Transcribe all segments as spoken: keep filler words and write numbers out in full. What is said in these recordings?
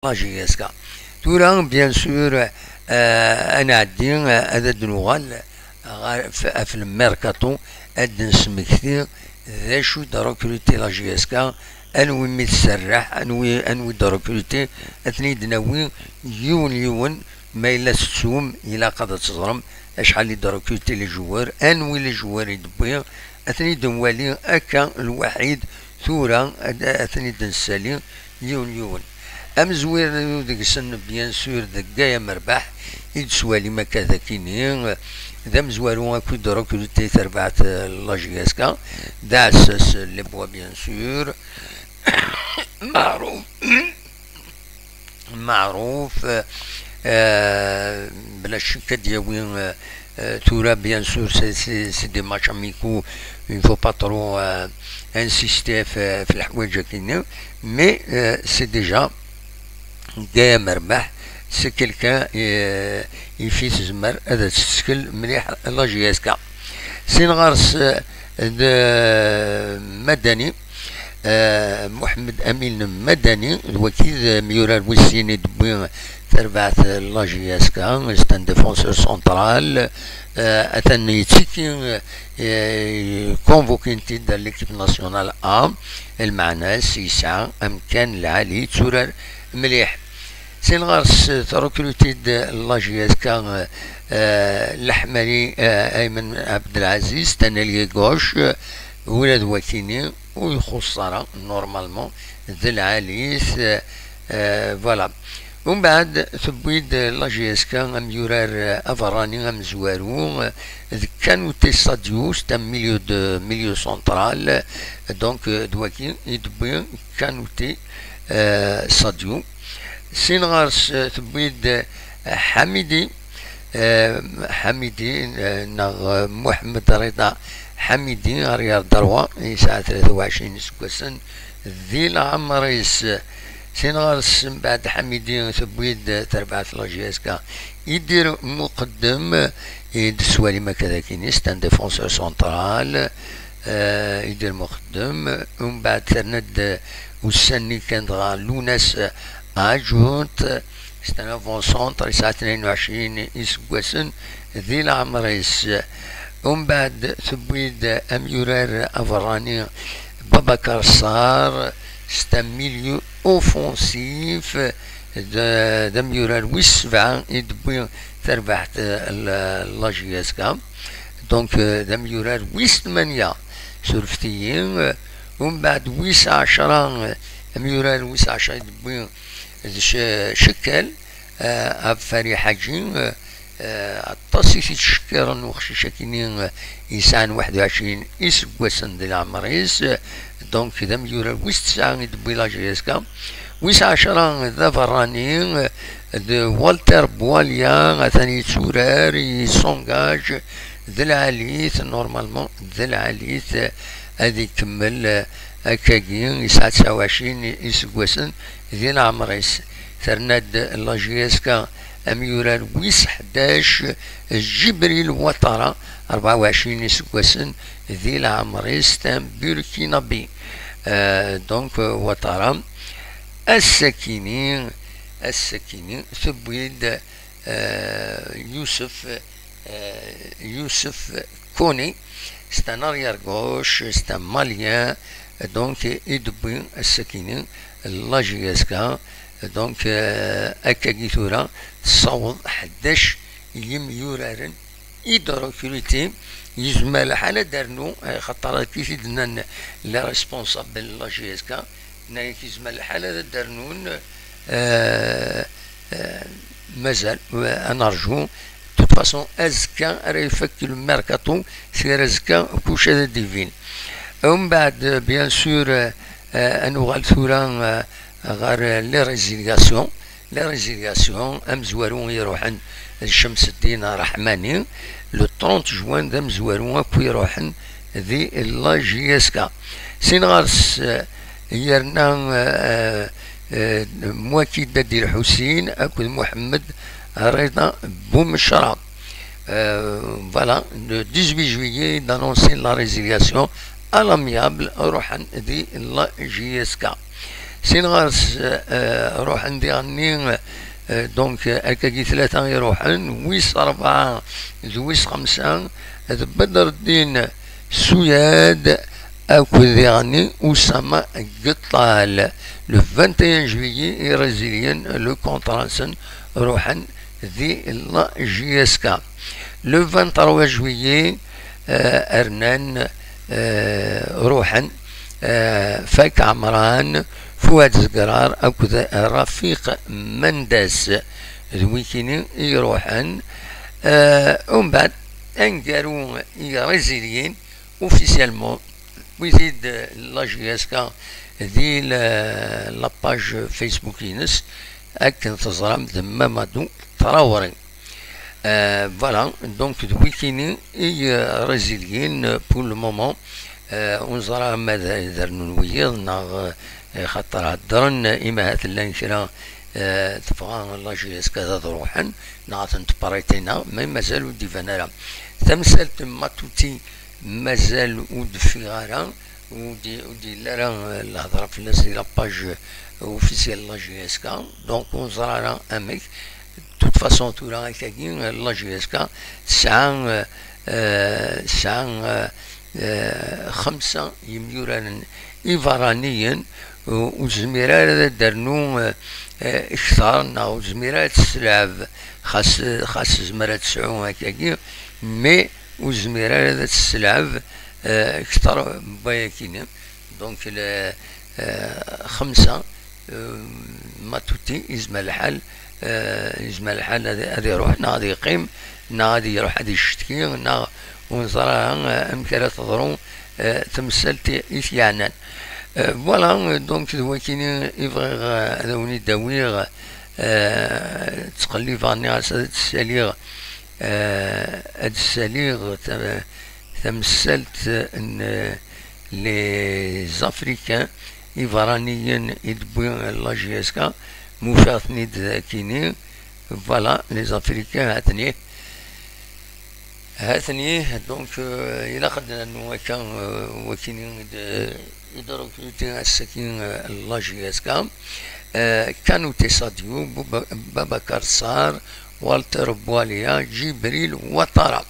la J S K. Tura, bien sûr, euh, ad nɛeddi, euh, ad d-nuɣal ɣer, f-, ɣef le mercato, ad d-nesmekti d acu d-recruter la J S K, anwi mi tserreḥ, anwi, anwi d-recruter, ad ten-id-nawi yiwen yiwen, ma yella tettum, ilaq ad teẓrem acḥal i d-recruter les joueurs, anwi les joueurs i d-wwi, ad ten-id-nwali akka lwaḥid, tura ad, ad ten-id-nessali yiwen yiwen. Amezwaru deg-sen, bien sûr, d Gaël Merbaḥ, i d-swalim akka d akini, d amezwaru akk i d-recruter tarbaɛt, euh, la J S K, d aɛessas les bois, bien sûr, Maɛruf, Maɛruf, euh, bla ccek ad d-yawi, euh, euh, tura, bien sûr, c'est, c'est, c'est des matchs amicaux, il ne faut pas trop, euh, insister f-, f leḥwayeǧ-agi, mais, euh, c'est déjà Gaël Merbaḥ, c'est quelqu'un, euh, i fi tezmer ad tettkel mliḥ la J S K. Sin ɣer-s, euh, d Madani, euh, Mohamed Amine Madani, d wagi d amyurar wis sin i d-wwi tarbaɛt la J S K, c'est un défenseur central, euh, atan yettiki, euh, convoqué-t-id l'équipe nationale A, lmeɛna-s yesɛa amkan lɛali, yetturar mliḥ. Sin ɣer-s, trecruter-id la J S K, euh, Leḥmali, euh, Aymen Abdelaziz, c'est un ailier gauche, euh, ula d wakini ur ixuṣṣ ara, normalement, d lɛali-t, euh, euh, voilà. Umbeɛd, tewwi-d la J S K amyurar, euh, aberrani amezwaru, euh, d Kanouté Sadio, c'est un milieu de, milieu central, donc, euh, d wagi i d-tewwi Kanouté, euh, Sadio. Sin ɣer-s, euh, tewwi-d, euh, Ḥamidi, euh, Ḥamidi, euh, neɣ, euh, Mohamed Rida Ḥamidi, arrière droit, yesɛa tlata u ɛecrin iseggasen di leɛmer-is. Sin ɣer-s, mbeɛd Ḥamidi, tewwi-d tarbaɛt la J S K Idir Muqeddem, i d-teswalim akka d akini, c'est un défenseur central, euh, Idir Muqeddem. Umbeɛd terna-d ussan-nni kan dɣa Lounas Ajout, c'est un avant-centre, yesɛa tnayen u ɛecrin iseggasen di leɛmer-is. Umbeɛd tewwi-d amyurar aberrani Babacar Sarr, c'est un milieu offensif, d, d amyurar wis sebɛa i d-tewwi tarbaɛt, euh, la, la J S K. Donc, euh, d amyurar wis tmanya, surfet-iyi. Umbeɛd wis ɛecra, euh, amyurar wis ɛecra i d-tewwi d Ce-, Cekkel, euh, Abfari Ḥaǧi, euh, euh, aṭas i t-ittcekkiren uqcic-akini, euh, yesɛan waḥed u ɛecrin iseggasen di leɛmer-is, euh, donc d amyurar wis tesɛa i d-tewwi la J S K. Wis ɛecra d aberrani, euh, d Walter Boualia, atan yetturar, yessengage, d lɛali-t, normalement, d lɛali-t, euh, ad ikemmel, euh, akkagi, yesɛa tesɛa u ɛecrin iseggasen di leɛmer-is. Terna-d la J S K amyurar wis ḥdac, Jibril Ouattara, rebɛa u ɛecrin iseggasen di leɛmer-is, c'est un Burkinabi. Euh, donc, euh, Ouattara, ass-akini, ass-akini, tewwi-d, euh, Youssouf, euh, Youssouf Koné, c'est un arrière-gauche, c'est un Malien, donc, i d-tewwi ass-akini la J S K, donc, euh, akkagi tura tessaweḍ ḥdac yimyuraren i d-recruter, yezmer lḥal ad d-rnu, eh, xaṭer akka i t-id-nnan les responsables n la J S K, nnan-ak yezmer lḥal ad d-rnun, eh, eh, mazal, eh, ad nerju. De toute façon, azekka ara ifak le mercato, seg azekka kullec ad d-ibin. Umbeɛd, bien sûr, eh, eh, ad nuɣal tura, eh, ɣer les résiliations. Les résiliations, amezwaru i iruḥen d Cemseddin Raḥmani, le trente juin d amezwaru akk i iruḥen di la J S K. Sin ɣer-s, eh, yerna, eh, eh, Mouakid Dadi Lḥusin akked Mohamed Rida Boumechra. Euh, voilà, le dix-huit juillet, il annonce la résiliation à l'amiable, ruḥen di la J S K. Sin ɣer-s, eh, ruḥen diɣenni, eh, donc, eh, akkagi tlata i ruḥen, wis rebɛa d wis xemsa, d Bedreddin Suyad akked diɣenni Usama Gettal. Le vingt et un juillet i résilyen le contrat-nsen, ruḥen di la J S K. Le vingt-trois juillet, eh, rnan, eh, ruḥen, eh, Fak Ɛemran, Fuad Zegrar akked Rafiq Mendes. D wikini i iruḥen. Eh, umbeɛd, aneggaru i résilyen, officiellement, wwin-t-id la J S K di la, la page Facebook-ines, akken teẓram d Mamadou Traoré. Euh, voilà, donc d wikini i, euh, résilyen pour le moment. Euh, ur neẓra ma d, d rnun wiyiḍ neɣ, euh, xaṭer heddren, ima ahat llan kra, euh, tebɣa la J S K ad ruḥen, neɣ ad ten-tprêter, neɣ, mais mazal ur d-iban ara. Tamsalt n Matuti mazal ur d-teffiɣ ara, ur d-, ur d-yelli ara, euh, lhedra fell-as di la page, euh, officielle la J S K, donc ur neẓra ara amek. De toute façon, tura akkagi, euh, la J S K tesɛa, euh, euh, tesɛa, euh, euh, xemsa yemyuraren iberraniyen, ur, ur tezmir ara ad d-ternu, euh, euh, kter, neɣ ur tezmir ara ad tesselɛeb, xas, xas tezmer ad tesɛu akkagi, mais ur tezmir ara ad tesselɛeb, euh, kter n wayakini. Donc, le, euh, xemsa, euh, Matuti, yezmer lḥal, euh, yezmer lḥal ad, ad iruḥ, neɣ ad yeqqim, neɣ ad iruḥ ad icetki, neɣ ur neẓra ara, euh, amek ara teḍru, euh, temsalt i, i t-yeɛnan. Euh, voilà, euh, donc, d wakini i bɣiɣ, euh, ad awen-id-awiɣ, euh, ttqellibeɣ, nniɣ-as ad d-ssaliɣ, euh, ad d-ssaliɣ ta-, tamsalt n, euh, les Africains, iberraniyen i d-tewwi la J S K, ma ufiɣ-ten-id dakini, voilà, les Africains, ha-ten-i. Ha-ten-i, donc, euh, ilaq ad d-nernu akka, euh, wakini i d-, i d-recruter ass-agi, euh, la J S K. Euh, Kanouté Sadio, Bouba-, Babacar Sarr, Walter Boualia, Djibril Ouattara.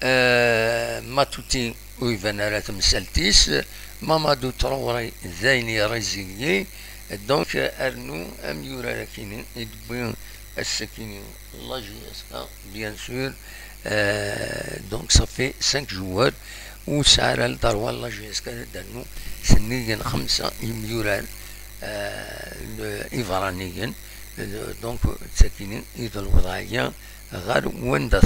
Euh, Matuti, ur iban ara temsalt-is, Mamadou Traoré, d ayen i résilyen, donc, euh, rnu amyurar akini i d-tewwi ass-akini la J S K, bien sûr. Euh, donc, ça fait cinq joueurs ur tesɛi ara ldarwa la J S K ad d-ternu sennig n xemsa yemyurar, euh, iberraniyen. Euh, donc, d takini i d lewḍeɛ-agi ɣer wanda